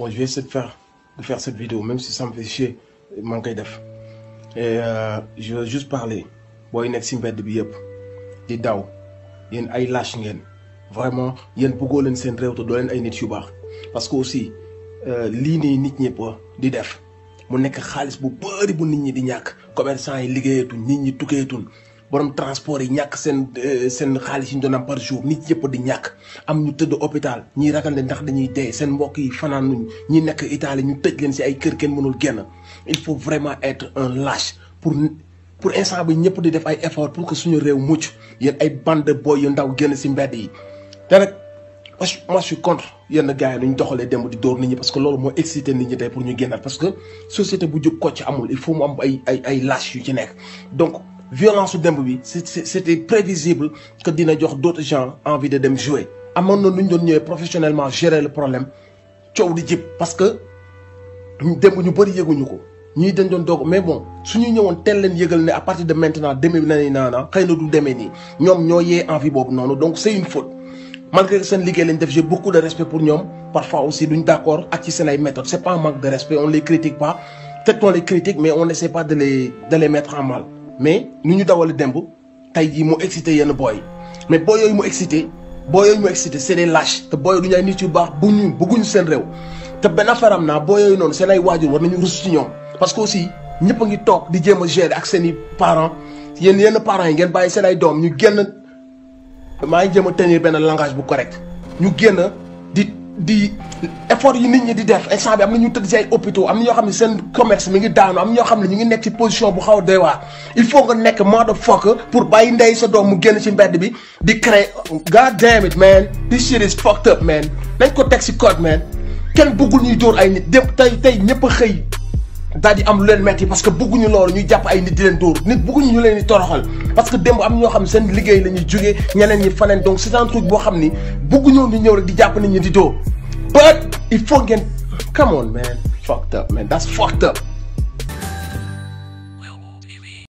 bon je vais essayer de faire cette vidéo même si ça me fait chier maa ngi koy def et je veux juste parler booy nekk si mbedd bi yëpp di daw yéen ay lâche ngeen vraiment yéen bëggoo leen seen réew te doo leen ay nit yu baax parce que aussi lii nii nit ñëpp di def mu nekk xaalis bu bëri bu nit ñi di ñàkk commerçant yi liggéeyatuñ nit ñi tukkeetuñ borom transport yi ñàkk seen xaalis yi ñu doon am par jour nit yëpp di ñàkk am ñu tëdd hôpital ñiy ragal ne ndax dañuy dee seen mbokk yi fanaan nuñ ñi nekk Italie ñu tëj leen si ay kër kenn mënul génn il faut vraiment être un lâche pour instant bi ñëpp di def ay effort pour que suñu réew mucc yéen ay bande de boy yu ndaw génn si mbedd yi te nag moi je suis contre yenn gars yi nu ñu doxalee démb di dóor nit ñi parce que loolu moo excité nit ñi tey pour ñu génnaat parce que société bu jóg kocc amul il faut mu am ay lâche yu ci nekk donc violence su démb bi c'était prévisible que dina jox d'autres gens envie de dem jouer amoon na nu ñu doon ñëwee professionnellement gérer le problème coow di jib parce que démb ñu bëri yëguñu ko ñii dañ doon doog mais bon suñu ñëwoon teel leen yëgal ne à partir de maintenant demee na ni naana xëy na du demee nii ñoom ñoo yee envie boobu noonu donc c'est une faute malgré que seen liggéey lañ def j'ai beaucoup de respect pour ñoom parfois aussi duñ d'accord ak ci seen ay méthodes c'est pas un manque de respect on les critique pas peut-être on les critique mais on n'essaie pas de les mettre en mal mais nu ñu dawale démb tey jii mu excité yenn booy mais booy yooyu mu excité c'est des lâches te booy duñu ay nit yu baax bëgguñu seen réew te benn affaire am naa booy yooyu noonu seen ay waajur war nañu rus ci ñoom parce que aussi ñëpp a ngi toog di jéem a gérer ak seen i parents yenn parents yi ngeen bàyyi seen ay doom ñu génn maa ngi jéem a tenir benn langage bu correct ñu génn di effort yi nit ñi di def instant bi am na ñu tëdd si ay hôpitaux am na ñoo xam ne seen commerce mi ngi daanu am na ñoo xam ne ñu ngi nekk ci position bu xaw a doy waar il faut nga nekk motherfucker pour bàyyi ndey sa doom mu génn ci mbedd bi di créer god damn it man this shit is fucked up man nañ ko teg si code man kenn bëggul ñuy dóor ay nit dem tey ñëpp a xëy daal di am lu leen metti parce que bëgguñu loolu ñuy jàpp ay nit di leen dóor nit bëgguñu ñu leen di toroxal parce que démb am ñoo xam ne seen liggéey la ñuy jógee ñeneen ñi faneen donc c'est un truc boo xam ni bëgguñoo ni ñëw rek di jàpp nit ñi di dóor but il faut ngeen come on man fucked up man that's fucked up